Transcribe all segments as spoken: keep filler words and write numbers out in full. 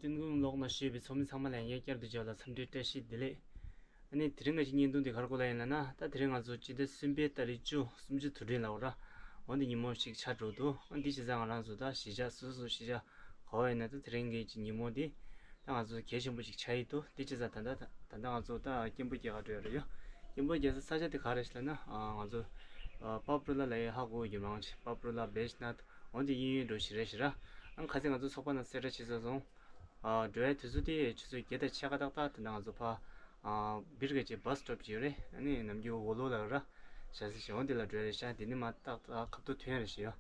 ཏུན་ཧོང་ལོགས་ན་བཞུགས་པའི་ཚོགས་མི་ཚང་མ་ལ་ཡང་བསྐྱར་དུ་མཇལ་བ་ལ་འཚམས་འདྲི་བཀྲ་ཤིས་བདེ་ལེགས། ཨ་ནི་དེ་རིང་ང་ཅིག་བརྙན་ཐུང་འདི་ག་རེ་སྐོར་ལ་ཡིན་ལབ་ན། ད་དེ་རིང་ང་ཚོ་སྤྱི་ཟླ་གསུམ་པའི་ཏ་རིག་བཅུ་སུམ་ཅུ་དུས་དྲན་ལབ་ར། འོ་འདི་ཉིན་མོ་ཞིག་ཆགས་འགྲོ་འདུག་ཨ་འདི་བྱས་ཙང་ང་རང་ཚོ་ད་གཞིས་ཆགས་སོ་སོ་གཞིས་ཆགས་ག་བ་ཡིན་ན་ད་དེ་རིང་གི་ཅིག་ཉིན་མོ་འདི་ད་ང་ཚོ་གལ་ཆེན་པོ་ཞིག་ཆགས་ཡི་འདུག་དེ་བྱས་ཙང་ད་ལྟ་ད་ལྟ་ང་ཚོ་ད་སྐྱེན་པོ་རྒྱལ་ཁབ་འགྲོ་ཡ་རེད་ཡ། སྐྱེན་པོ་རྒྱལ་ས་ས་ཆ་དེ་ག་རེ་ཞིག་ལབ་ན། ཨ་ང་ཚོ་ཨ་པབ་རུ་ལ་ལབ་ཡ་ཧ་གོ་ཡོད་མང་ཆེ། པབ་རུ་ལ་བེཇ་ནཱཐ་འོ་འདི་གཡས་གཡོན་འགྲོ་ཞིག་རེད་ཞིག་ར། ཨ་ཁ་སང་ང་ཚོ་ཚོགས་པ་ནང་གསལ་བསྒྲགས་བྱས་ཚར་སོང་། ཨ་འགྲོ་ཡའི་དུས་ཚོད་དེ་ཆུ་ཚོད་བརྒྱད་དང་ཕྱེད་ཀ་ཏག་ཏག་དེ་ནང་ང་ཚོ་ཕ་ཨ་སྦིར་ག་ཅིག་བྷ་སི་སི་ཊོབ་ཅིག་ཡོད་རེད། ཨ་ནི་ནམ་རྒྱུན་འོ་ལོ་ལ་ར་ཞག་སི་ཞིག་འོ་འདི་ལ་འགྲོ་ཡ་རེད་ཤག་དེ་ནི་མ་ཏག་ཏག་ཁ་ཐུག་ཐོན་ཡ་རེད་ཤག་ཡ།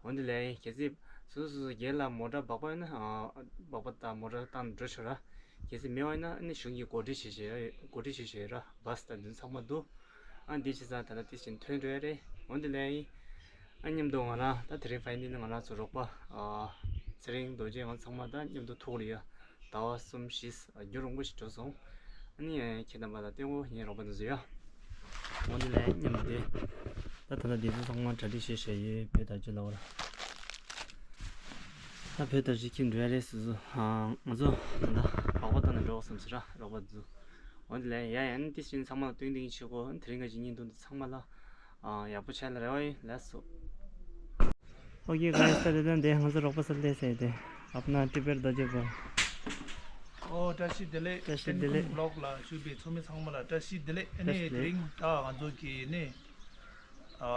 འོ་འདི་ལ་གལ་སྲིད་སོ་སོ་སོ་སོ་སྒེར་ལ་མོ་ཊ་སྦག་པ་ཡོད་ན་ཨ་སྦག་པ་དང་མོ་ཊ་བཏང་འགྲོ་ཆོག་ར། གལ་སྲིད་མེད་པ་ཡིན་ན་ཨ་ནི་གཞུང་གིས་གོ་སྒྲིག་བྱེད་བྱེད་གོ་སྒྲིག་བྱེད་བྱེད་ར། བྷ་སི་དང་འདི་ཚང་མ་འདུག་ཨ་འདི་བྱས་ཙང་ད་ལྟ་དེ་བཞིན་ཐོན་འགྲོ་ཡ་རེད། འོ་འདི་ལ་ཡིན། ཨ་མཉམ་དུ་ང་རང་ད་དེ་རིང་ཕ་ཡིན་འདི་ནི་ང་རང་ཚོ་རོགས་པ་ཨ་ཚེ་རིང་རྡོ་རྗེ་ང་ཚང་མ་ད་མཉམ་དུ་ཐུག་ལ་ཡ། ཟླ་བ་གསུམ་བཞི་རྒྱུན་རིང་པོ་ཞིག་འགྲོ་སོང་། ཨ་ནི་ཁྱེད་རྣམ་པ་ལ་ལྟད་མོ་ངའི་རོགས་པ་འདི་ཚོ་ཡ། འོ་འདི་ལ་མཉམ་དུ་ད་ད་ལྟ་འདི་ཚོ་ཚང་མ་གྲ་སྒྲིག་བྱས་བྱས་ཡོད། བོད་དར་ཆ་ལ་བར། ད་བོད་དར་ཆ་འཁྱེར་འགྲོ་ཡ་རེད་ཟེར་ཚོ། ང་ཚོ་ད་ལྟ་སྦག་པ་བཏང་ནས་འགྲོ་བསམ་ཟེར་ར་རོགས་པ་འདི་ཚོ། འོ་འདི་ལ་ཡ་ཡ་ནི་དེ་བཞིན་ཚང་མ་ལ་སྟོན་སྟོན་བྱེད་དགོས། དེ་རིང་ག་ཅིག་བརྙན་ཐུང་འདི་ཚང་མ་ལ་ཨ་ཡག་པོ་ཆགས་ལ་རེ་བ་ཡོད། ལགས་སོ། ཨོ་ཀེ་གྷའེ་སི། ད་དེ་དང་དེ་ང་ཚོ་རོགས་པ་སལ་ཏེ་ཟེར་ཏེ། अपना टिबेट दो जगह། ཨོ་བཀྲ་ཤིས་བདེ་ལེགས། བཀྲ་ཤིས་བདེ་ལེགས། ཏུན་ཧོང་ལོགས་ལ་བཞུགས་པའི་ཚོགས་མི་ཚང་མ་ལ་བཀྲ་ཤིས་བདེ་ལེགས། ཨ་ནི་བཀྲ་ཤིས་བདེ་ལེགས། དེ་རིང་ད་ང་ཚོ་གི་ནི་ཨ་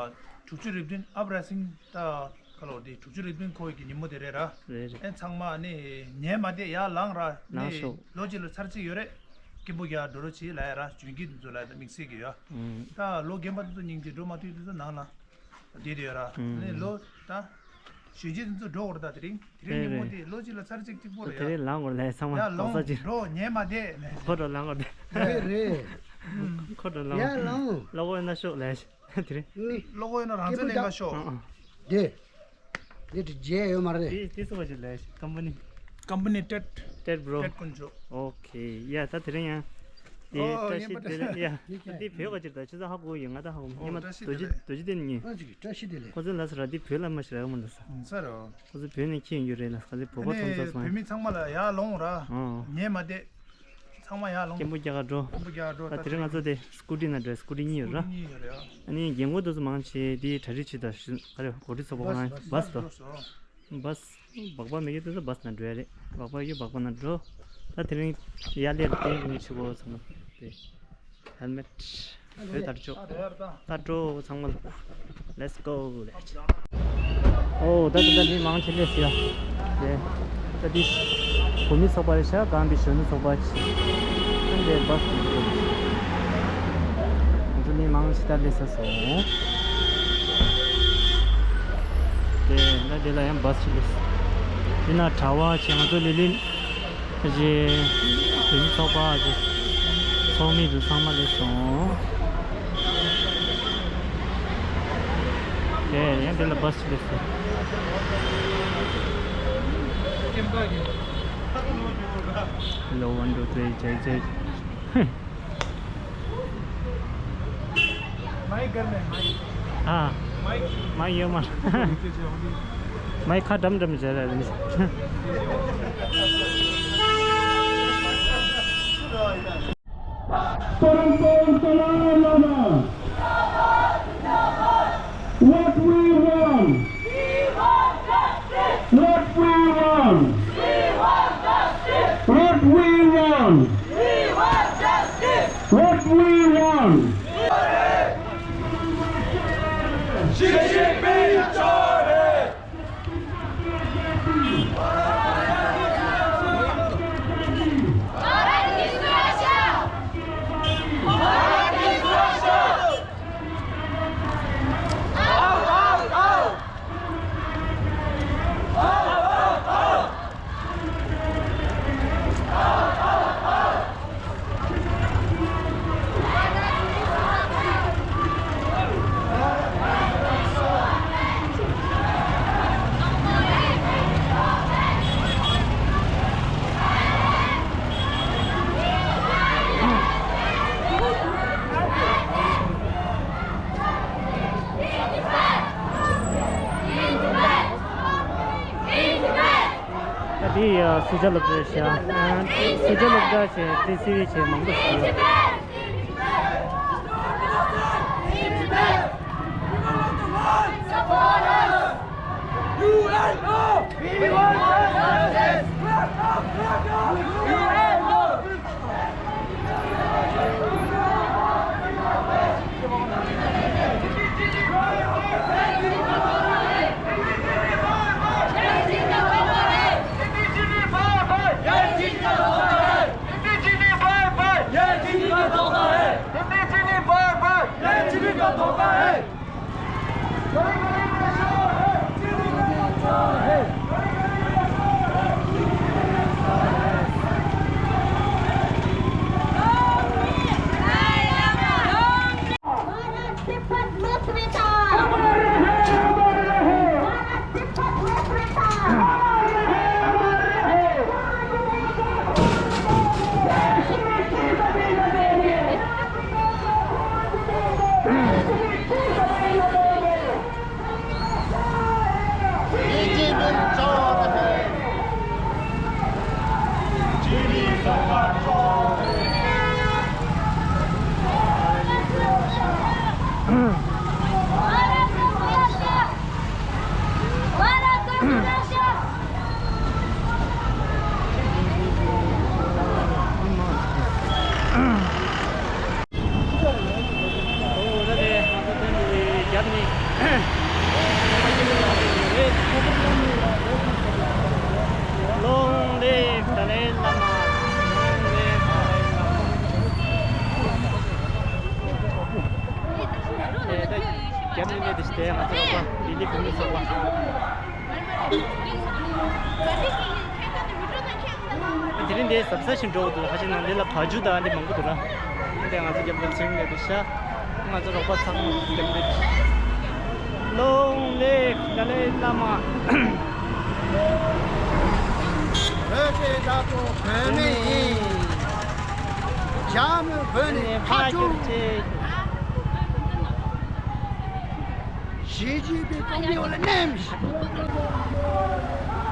དྲུག་ཅུ་རེ་བདུན་ཨབ་ར་སིང་ད་ཁ་ལོ་དེ་དྲུག་ཅུ་རེ་བདུན་འཁོར་བའི་གི་ཉིན་མོ་དེ་རེད་ར། རེད་རེད། ཨེ་ཚང་མ་ནི་ཉལ་མ་བསྡད་ཡར་ལངས་ར། ལངས་ནི་ཤོག་ལོ་གཅིག་ལ་ཚར་གཅིག་ཡོད་རེད། སྐྱིད་པོ་རྒྱག་འགྲོ་རོགས་བྱེད་ལབ་ཡ་ར། གཞོན་སྐྱེས་དེ་ཚོ་ལ་ད་དམིགས་བསལ་གྱི་ཡོད། ཨུམ། ད་ལོ་རྒན་པ་དེ་ཚོ་སྙིང་རྗེ། འགྲོ་མ་ཐུབ་དེ་ཚོ་ནང་ལ་བསྡད་དེ་ཡོད་ར། ཨུམ། ནི་ལོ་ད་གཞོན་སྐྱེས་དེ་ཚོ་འགྲོ་བར་ད་དེ་རིང་དེ་རིང་ཉིན་མོ་དེ་ལོ་གཅིག་ལ་ཚར་གཅིག་གཅིག་པོ་རེད་ཡ། དེ་རིང་ལངས་དགོས་ལས་ཚང་མ་ཡར་ལོངས་ལོངས་ས་ཅིག་འགྲོ་ཉལ་མ་བསྡད་ལས། ཁོ་འགྲོ་ལངས་དགོས་དེ། རེད་རེད། ཁོ་འགྲོ་ལངས། ཡར་ལངས། ལོག་འོས་ན་ཤོག་ལས། དེ་རིང་། ནི། ལོག་འོས་ན་རང་བཙན་ལེན་ག་ཤོག་དེ། འདི་དེ་རྗེས་ཡོད་མ་རེད། དེ་དེ་སུ་བ་ཞིག་ལས་ཀམ་པ་ནི། ཀམ་པ་ནི་ཏེད། ཏེད་བྷྲོ། ཏེད་དཀོན་མཆོག་ཨོ་ཁེ། ཡ་ད་དེ་རིང་ཡང་། དེ་ཨོ་བཀྲ་ཤིས་བདེ་ལེགས་ཡ། དེ་བོད་པ་ཅིག་ད་ཆུ་ཚོད་ཧ་གོ་ཡོད། ང་ད་ཧ་གོ་ཡོད། ཨོ་ཉི་མ་བཀྲ་ཤིས་རྡོ་རྗེ་བདེ་ལེགས། རྡོ་རྗེ་ལྡན་ཉིན། ཨ་ཅིག་བཀྲ་ཤིས་བདེ་ལེགས། ཁོ་ཚོ་ལ་ས་ར་དེ་བོད་ལ་མ་ཤི་ར་ག་མ་ལ་ས། ས་ར། ཁོ་ཚོ་བོད་ནས་ཁྱེད་ཡོད་རེད་ལ་ཁ་ཚོད་བོད་པ་ཨ་ནི་མཐོང་ཚོགས་སོང་བོད་ཨ། མི་ཚང་མ་ལ་ཡར་ལོངས་ར། ཨོ། ཉལ་མ་བསྡད། ཚང་མ་ཡར་ལོངས། སྐྱེན་པོ་རྒྱ་གར་འགྲོ། སྐྱེན་པོ་རྒྱ་གར་འགྲོ། ད་དེ་རིང་ང་ཚོ་དེ་སྐུ་ཊི་ནང་འགྲོ། སྐུ་ཊི་གཉིས་ཡོད་ར། སྐུ་ཊི་གཉིས་ཡོད་རེད་ཨ། ཨ་ནི་རྒན་རྒོན་དེ་ཚོ་མང་ཆེ་དེ་གྲ་སྒྲིག་བྱེད་དང་ཞུ་ག་རེ་གོ་སྒྲིག་ཚོགས་པ་གང་བྷ་སི་བྷ་སི་དོ། འགྲོ་སོང་། བྷ་སི་སྦག་སྦག་མེད་ཀྱི་དེ་ཚོ་བྷ་སི་ནང་འགྲོ་ཡ་རེད། སྦག་སྦག་ཡོད་སྦག་སྦག་ནང་འགྲོ། ད་དེ་རིང་ཡར་སླེབས་ཏེ་ངས་ཆུ་གོ་ཚང་མ་དེ། ཧེལ་མེཊ། བོད་དར་ལྕོག་ད་འགྲོ་ཚང་མ། Let's go. ཨོ་ད་ད་ད་མི་མང་ཆེ་སླེབས་ཡ། དེ་ད་འདི་བོད་མི་ཚོགས་པ་རེད་ཤག་སྒང་གི་གཞོན་ནུ་ཚོགས་པ་ཆེ། ཨ་འདི་བྷ་སི་ང་ཚོ་མི་མང་ཆེ་ད་སླེབས་ས་སོང་། དེ་ད་འདི་ལ་ཡང་བྷ་སི་ཆེ་སླེབས། འདི་ན་གྲྭ་བ་ཆེ། ང་ཚོ་ལི་ལི། ཨ་ཅེ། བོད་མི་ཚོགས་པ་ཨ་ཅེ། ཚོགས་མི་ཚོ་ཚང་མ་སླེབས་སོང་། དེ་ཡང་དེ་ལ་བྷ་སི་ཅིག་སླེབས་སོང་། Hello, one, two, three, check, check. Mic घर में, माइक। हाँ। Mic. Mic ཡོད་མ་རེད། མ་ཡི་ཁ་འགྲམ་འགྲམ་བྱས་ར་རེད། What we want? What we want? What we want? What we want? Xi Jinping छोड़े। भारत की सुरक्षा। भारत की ད་དེ་ཡ་སུ་ཇ་སློབ་གྲྭ་ཞེས་ཨ། སུ་ཇ་སློབ་གྲྭ་ཞེས་ཏི་སི་ཝི་ཞེས་མང་པོ་ཞིག་ཡོད། Long live Dalai Lama. Long live Dalai Lama. ཨེ་ད་རྒྱབ་ནས་གནས་དེ་ཞིག་དེ་ང་ཚོ་ལ་ལི་ལི་བུ་མི་ཚོགས་པ། དེ་རིང་འདི་གཟབ་གཟབ་ཞིག་འགྲོ་དགོས་འདུག་ཧ་ཅང་ནང་འདི་ལ་བ་ཕྱུགས་དང་འདི་མང་པོ་འདུག་ར། འདི་ང་ཚོ་རྒྱབ་ལ་ཚིག་ནས་འདི་ཤ། ང་ཚོ་རོགས་པ་ཚང་མ་རྒྱབ་འདི། Long live Dalai Lama. བོད་ཀྱི་བདག་པོ་བོད་མི་ཡིན། རྒྱ་མི་བོད་ནས་ཕར་བྱུང་། ཞི་ཅིན་ཕིང་གོང་མའི་འོག་ལ་མནན།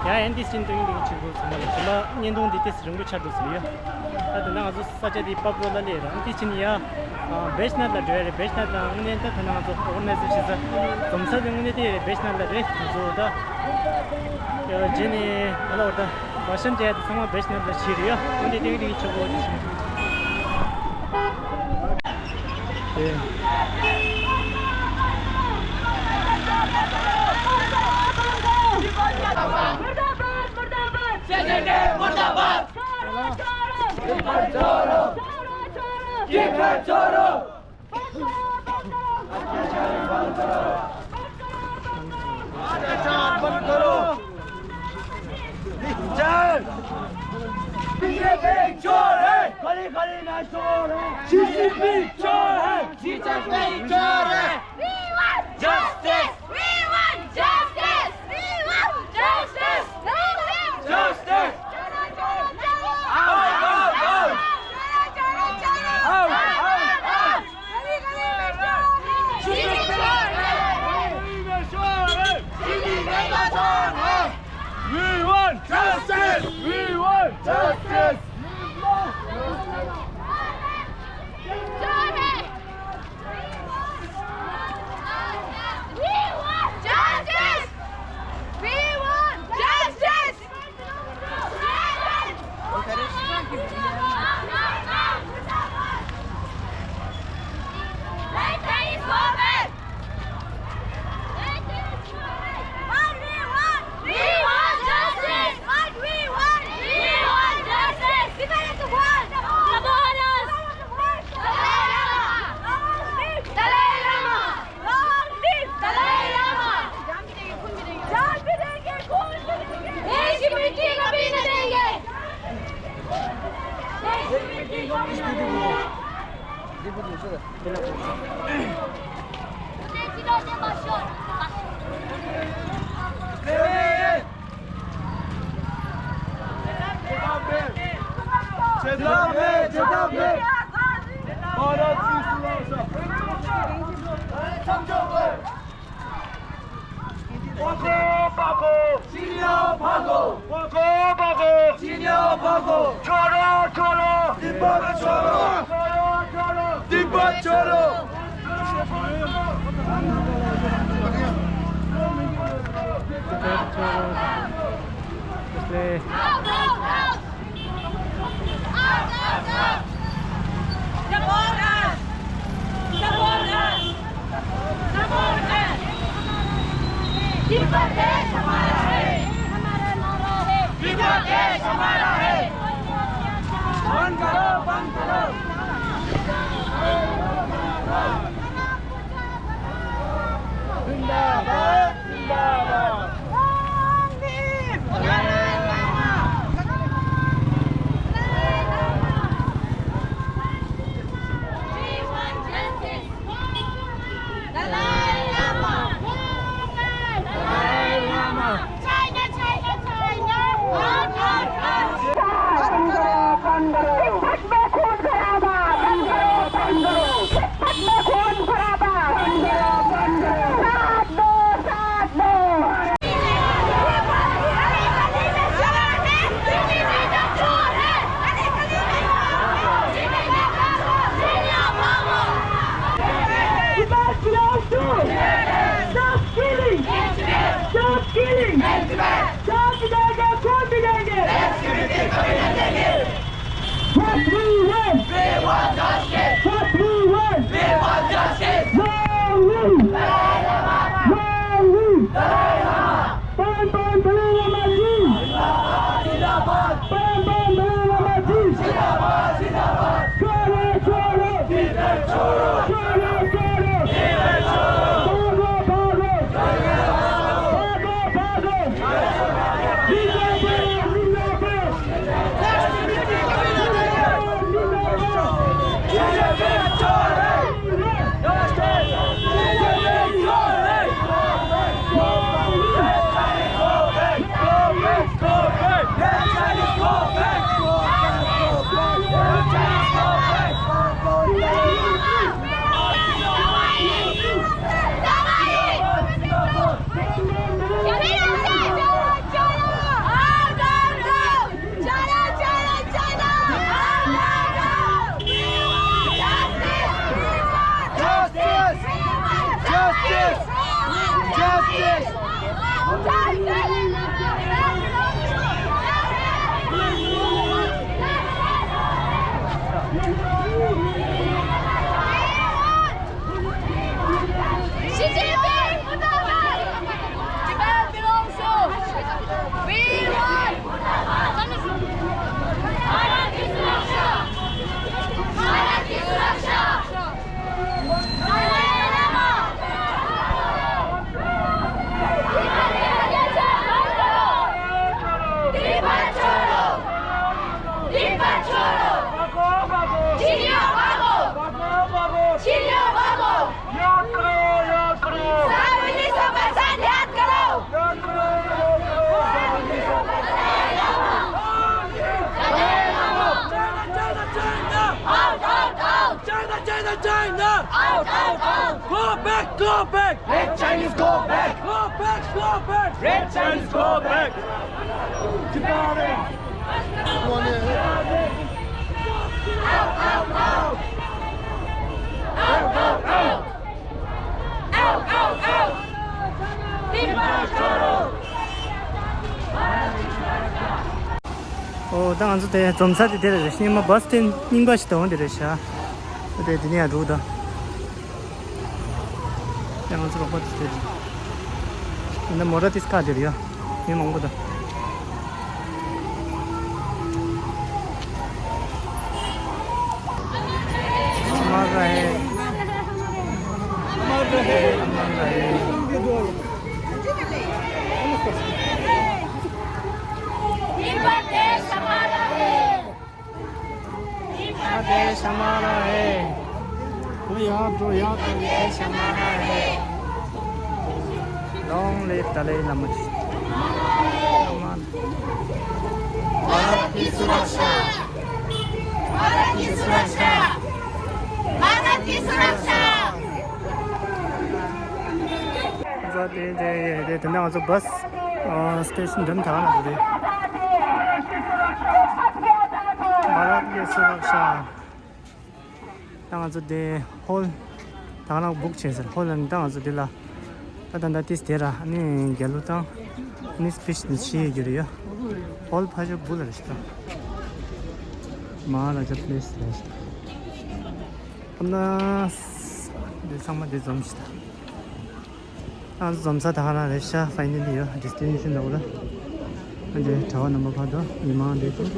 ཡ་ཨེན་ཏི་སི་ཅིན་ཏིང་ཏིང་ཆིག་སྟོང་ཚང་མ་ལ་ཞུ་ལ་བརྙན་ཐུང་འདི་ཏོག་ཙམ་རིང་པོ་ཆགས་འགྲོ་ཟེར་ཡོད། ད་དེ་ན་ང་ཚོ་ས་ཆ་འདི་པབ་རོ་ལ་ལས་རང་ཏི་ཅིན་ཡ་བེཤ་ནད་ལ་འགྲོ་ཡ་རེད། བེཤ་ནད་ལ་དངོས་གནས་ད་ད་ན་ང་ཚོ་ཨོ་ག་ནའི་ཛེ་ཤན་ས་འཛོམས་ས་དེ་དངོས་གནས་དེ་རེད། བེཤ་ནད་ལ་རེད། ང་ཚོ་ད་རྗེས་ནས་ཨ་ལ་འོ་ད་བ་ཤན་ཅན་དེ་ཚང་མ་བེཤ་ནད་ལ་ཤི་རེད་ཡ། དངོས་གནས་ཏིང་ཏིང་ཆིག་སྟོང་ཚང་མ་ལ་ཞུ། अत्याचार बंद करो। बीजेपी चोर है। काली काली ना चोर है। जीसीपी चोर है। जीसीपी चोर है। We want justice. We want justice. We want justice. Justice. Out, out, out. Out, out, out. We want justice! We want justice! We want justice! We want justice! Long live Dalai Lama! Long live Dalai Lama! जान भी देंगे, खून भी देंगे। देश की मिट्टी कभी न देंगे। देश की मिट्टी कभी न देंगे। Bhagwan, bhagwan. Chiniya bhagwan. Bhagwan, bhagwan. Chiniya bhagwan. छोड़ो, छोड़ो। तिब्बत छोड़ो। छोड़ो, छोड़ो। तिब्बत छोड़ो। Out, out, out. Out, out, out. Support us. Support us. Support us. Tibet देश हमारा है। तिब्बत देश हमारा है। बंद करो, बंद करो। जिंदाबाद, जिंदाबाद। Dalai Lama! Dalai Lama! China, China, China! Out, out, out! बंद करो, बंद करो। तिब्बत में खून खराबा, बंद करो, बंद करो। तिब्बत में खून खराबा, बंद करो, बंद करो। साथ दो, साथ दो। Tibet belongs to! Stop killing! Stop killing! Stop killing! What we want! We want justice! What we want! We want justice! Long live! Long live! Bam Bam Dalai Lama ji! Bam Bam Dalai Lama ji! छोड़ो, छोड़ो! छोड़ो, छोड़ो! भागो, भागो! भागो, भागो! जिंदाबाद, जिंदाबाद! China, China, China! Out, out, out! Justice! Justice! Justice! Justice! Xi Jinping! Tibet belongs to! We want! Bharat की सुरक्षा! भारत की सुरक्षा! दलाई लामा! तिब्बत छोड़ो! तिब्बत छोड़ो! तिब्बत छोड़ो! भागो, भागो! चीनियों भागो! भागो, भागो! चीनियों भागो! याद करो, याद करो। साल उन्नीस सौ पैंसठ याद करो। याद करो, याद करो। China, China, China! Out, out, out! China, China, China! Out, out, out! Go back, go back! Red Chinese, go back! Go back, go back! Red Chinese, go back! Out, out, out! Out, out, out! Out, out, out! People! ཨོ། ད་ང་ཚོ་དེ་འཛོམས་ས་དེ་དེ་རེད། ཤིང་མ་བྷ་སི་སི་ཊེན་རྙིང་པ་ཞིག་དང་དེ་རེད་ཤག་དེ་དེ་ནས་ཡར་འགྲོ་དང་། ཡང་ང་ཚོ་རོགས་པ་དེ་དེ་རེད། འདི་མོ་ཊ་དེ་ཁ་དེ་རེད་ཡ། མི་མང་པོ་དང་། हमारा है। हमारा है। हमारा है। तिब्बत देश हमारा है। हमारा देश हमारा है। तो यहाँ तो, यहाँ तो देश हमारा है। Long live Dalai Lama जी। भारत की सुरक्षा। भारत की सुरक्षा। भारत की सुरक्षा। དེ་དེ་དེ་དེ་འདྲ་ང་ཚོ་བྷ་སི་ཨ་སི་ཊེ་ཤན་འགྲམ་དེ་ག་ན་འདུག་རེད། भारत की सुरक्षा། ད་ང་ཚོ་དེ་ཧོལ་ད་ག་ན་བུག་བྱས་ཟེར། ཧོལ་ལ་ནི་ད་ང་ཚོ་དེ་ལ་ད་ད་ད་ཏིས་དེ་ར་ཨ་ནི་རྒྱལ་ལོ་དང་ཨ་ནི་སི་པི་ཆི་ནི་ཤི་ཡི་རྒྱུ་རེད་ཡ། ཧོལ་ཕ་ཤ་བུ་ལ་རེ་ཤི་ད་མ་ཧ་ར་ཇ་པི་ལེ་སི་རེ་ཤི་ད། ཁོ་ན་འདི་ཚང་མ་འདི་འཛོམས་ཤི་ད། ཨ་འཛོམས་ས་ད་ཧ་ར་རེ་ཤ་ཕའི་ནལ་ལི་ཡོད། ཌི་སི་ཊི་ནེ་ཤན་ལ་འོ་ལ། ཨ་འདི་གྲྭ་བ་རྣམ་པ་ཕ་དོ་མི་མང་འདི་ཚོ། ང་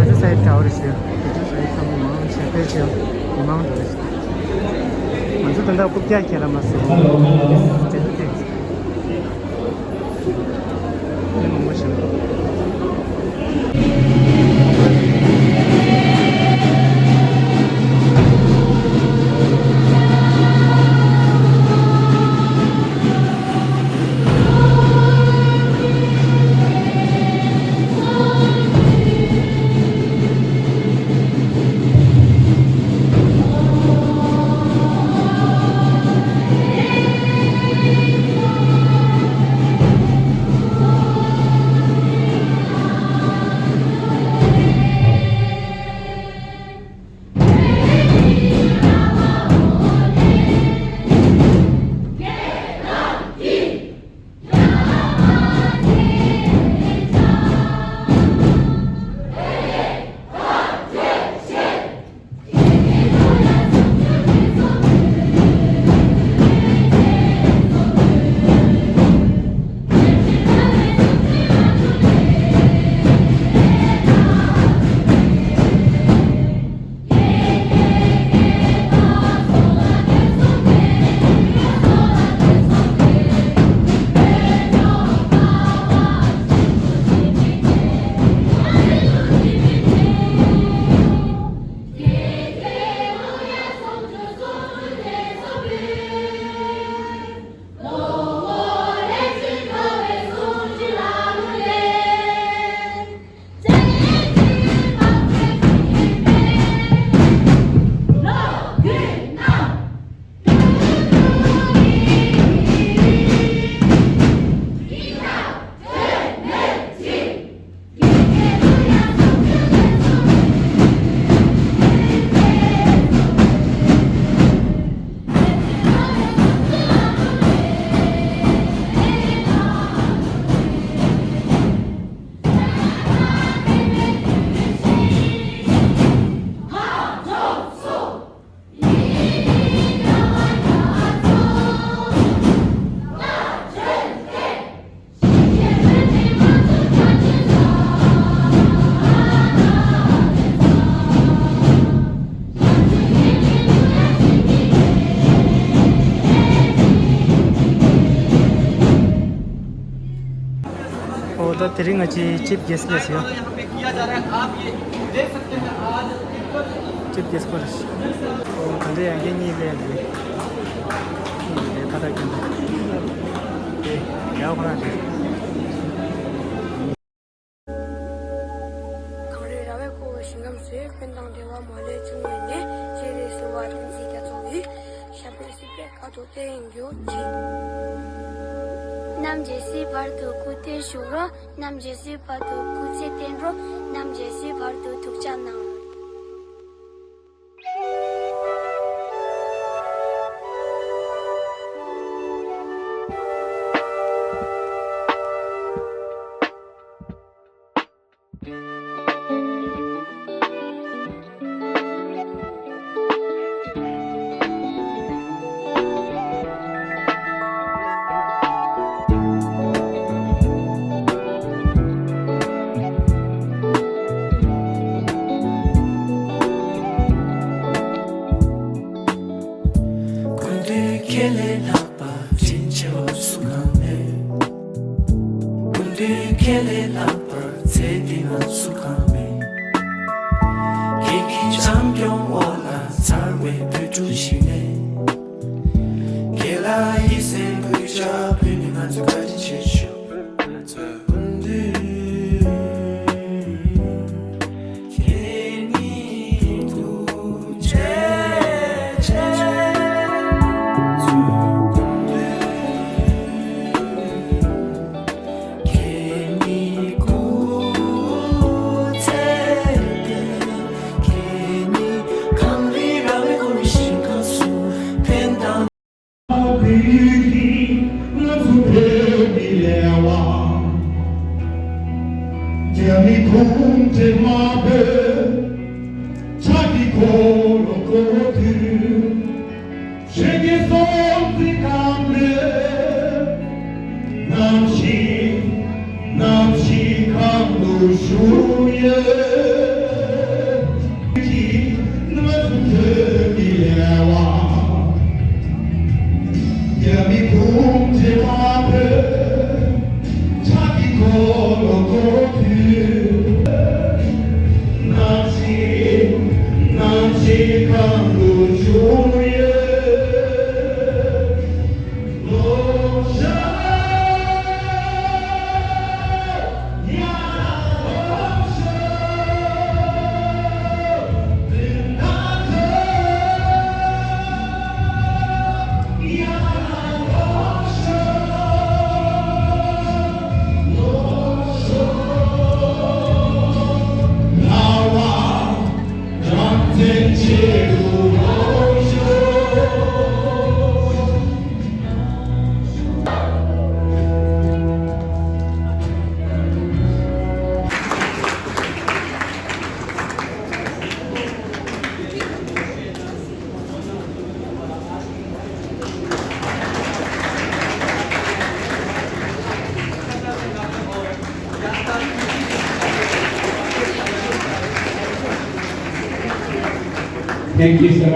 ཚོ་སའི་ཌི་གྲྭ་བ་རེད་ཤག་ང་ཚོ་སའི་ཌི་ཚང་མ་མང་ཆེ་ཕལ་ཆེར་མི་མང་འདྲ་རེད་ཤག་ང་ཚོ་ད་ལྟ་རྐུབ་བཀྱག་འཁྱེར་ར་མ་སོང་། དེ་མང་པོ་ཞིག་ཨོ་ད་དེ་རིང་ང་ཅི་ཅིབ་གེ་སི་ལས་ཡོད། ཅིབ་གེ་སི་པར། ཨོ་ད་འདྲ་ཡང་གི་གཉིས་ལས་འདི། གཉིས་ལས་ཁ་ཐག་གི་འདི། དེ་ཡག་པོ་རང་རེད། གངས་རི་ར་བས་བསྐོར་བའི་ཞིང་ཁམས་སུ། ཀུན་དང་བདེ་བ་མ་ལུས་འབྱུང་བའི་གནས། སྤྱན་རས་གཟིགས་དབང་བསྟན་འཛིན་རྒྱ་མཚོ་ཡི། ཞབས་པད་སྲིད་པའི་དཀའ་ཐུབ་བརྟན་གྱུར་ཅིག་རྣམ་རྒྱལ་སྲས་བར་དུ་སྐུ་སྟོན་ཞུ་རོགས། རྣམ་རྒྱལ་སྲས་བར་དུ་སྐུ་ཚེ་བརྟན་རོགས། རྣམ་རྒྱལ་སྲས་བར་དུ་ཐུགས་ཅག་གནང་། ཁྱེད་རང་སྐྱོང་འོག་ལ་འཚར་བའི་བོད་ཕྲུག་ཞིག་ནས། རྒན་ལགས་ཡིད་སེམས་ཕུལ་བྱ་ཕུལ་ནས་ང་ཚོ་བཀའ་དྲིན་ཆེ་ཞུ། རྒྱ་མི་ཁུངས་དྲེད་མ་བོད། ཕྱག་གི་འཁོར་ལོ་བསྐོར་དུས། ཆོས་ཀྱི་སྲོག་འཛིན་གང་མེད། ནམ་ཞིག་ནམ་ཞིག་གང་དུ་བཞུགས་ཡོད། ཀྱི་ང་ཚོ་བོད་མི་ལས་དབང་། རྒྱ་མི་ཁུངས་དྲེད་མ་བོད། ཕྱག་གི་འཁོར་ལོ་བསྐོར་དུས། ནམ་ཞིག་ནམ་ཞིག་གང་དུ་བཞུགས་ཡོད། ལོ་ཤ། ཡ་ལོ་ཤ། Thank you, sir.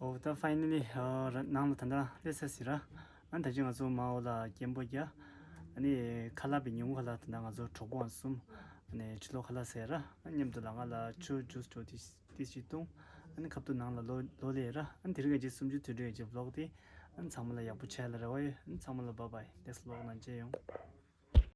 ཨོ་ད་ཕའི་ནལ་ལི་ནང་ལ་ད་ལྟ་སླེབས་ཚར་ཟིན་ར། ཨ་ནི་ད་ཅི་ང་ཚོ་མ་འོ་ལ་སྐད་འབོད་རྒྱག་ཨ་ནི་ཁ་ལག་པའི་ཉིན་གུང་ཁ་ལག་ད་ལྟ་ང་ཚོ་གྲོགས་པོ་གསུམ། ཨ་ནི་ཕྱི་ལོགས་ཁ་ལག་ཟས་ར། ཨ་མཉམ་དུ་ལ་ང་ལ་ཆུ་ཇུས་འདྲ་ཏི་ཏི་ཞིག་བཏུང་། ཨ་ནི་ཁ་ཐུག་ནང་ལ་ལོ་ལོ་ལེ་ར། ཨ་ནི་དེ་རིང་གི་རྗེས་སུམ་ཅུ་དུས་དྲན་གྱི་བི་ལོག་དེ། ཨ་ནི་ཚང་མ་ལ་ཡག་པོ་བྱས་ལ་རེ་བ་ཡོད། ཨ་ནི་ཚང་མ་ལ་བྷའི་བྷའི། ནེགསི་ཊི་བི་ལོག་ནང་མཇལ་ཡོང་།